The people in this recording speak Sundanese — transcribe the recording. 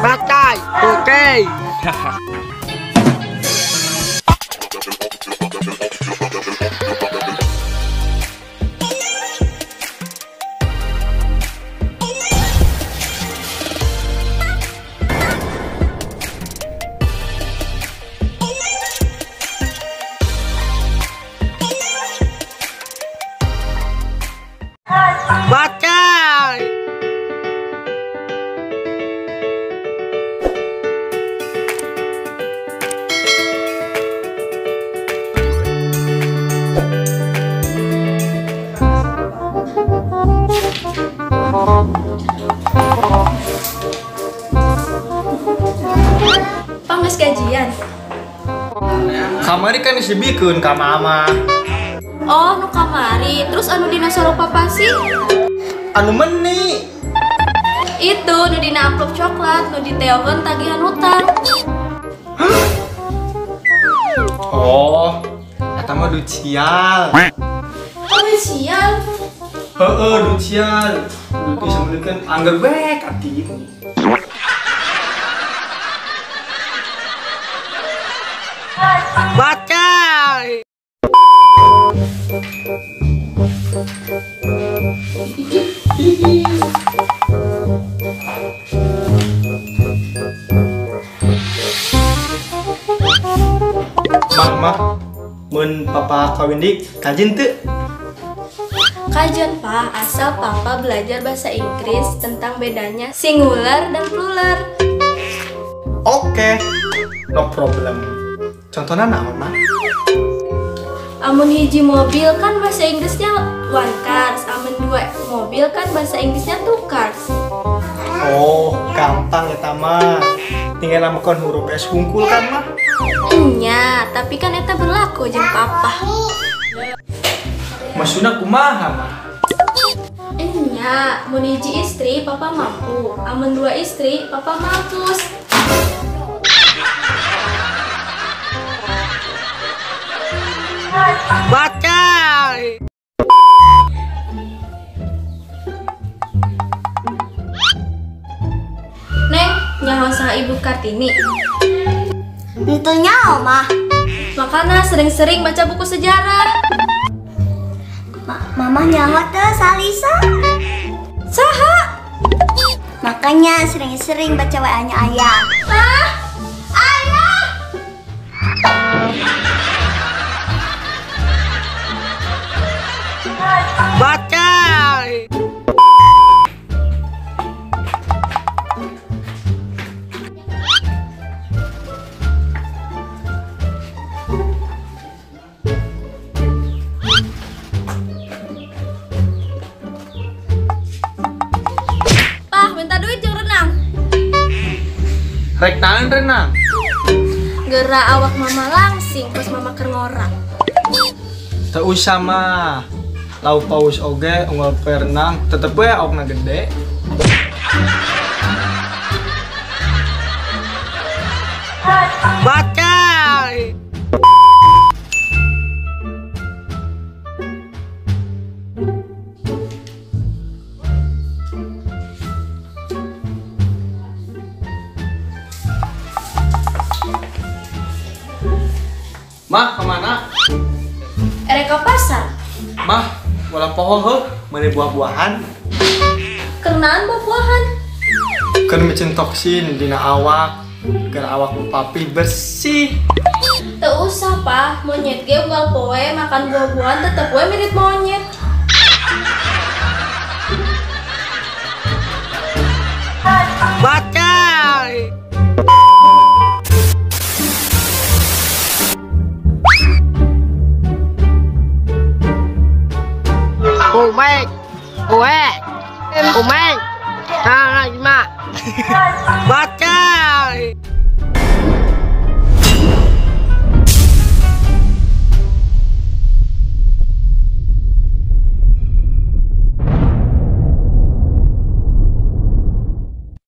Batai, oke. Batai. Pangges gajian. Kamari kan disibikeun ka mama. Oh, nu kamari. Terus anu dina sorok papa sih? Anu meni. Itu nu dina amplop coklat, nu diteokeun tagihan hutang. Oh, eta mah duit sial. Oh, duit sial. Heeh, duit sial. Duit bisa meulikeun angger we ka dieu. Batai. Mah, mun papa kawin dik, kajin teu? Kajian pak, asal papa belajar bahasa Inggris tentang bedanya singular dan plural. Oke, no problem. Contohnya naon mah? Amun hiji mobil kan bahasa Inggrisnya one cars, amun dua mobil kan bahasa Inggrisnya two cars. Oh, gampang ya mah. Tinggal namakan huruf S hungkul kan mah? Nya, tapi kan eta berlaku jeung papa. Maksudna kumaha mah? Nya, mun hiji istri papa mampu, amun dua istri papa mampus. Batai. Neng, nyaho saha Ibu Kartini? Henteu nyaho mah. Makana sering-sering baca buku sejarah. Mama nyaho teu Salisa. Saha? Makanya sering-sering baca WA-nya ayah. Hah? Ayah! Batai. Pah, minta duit jeung renang. Rek naon renang? Gerak awak mama langsing pas mama keur ngorak. Teu usah mah. Lauk paus oge unggal poe renang tetep we awakna gede. Batai. Mah, kemana? Erek ke pasar. Mah, bola poho heuh, meuli buah-buahan. Kenaan buah-buahan? Keur micin toksin dina awak, keur awak papi bersih. Teu usah, Pak. Monyet ge unggal poe makan buah-buahan tetep we mirip monyet. Batai. Umek. Uwe. Umek. Nah, lima. Baca.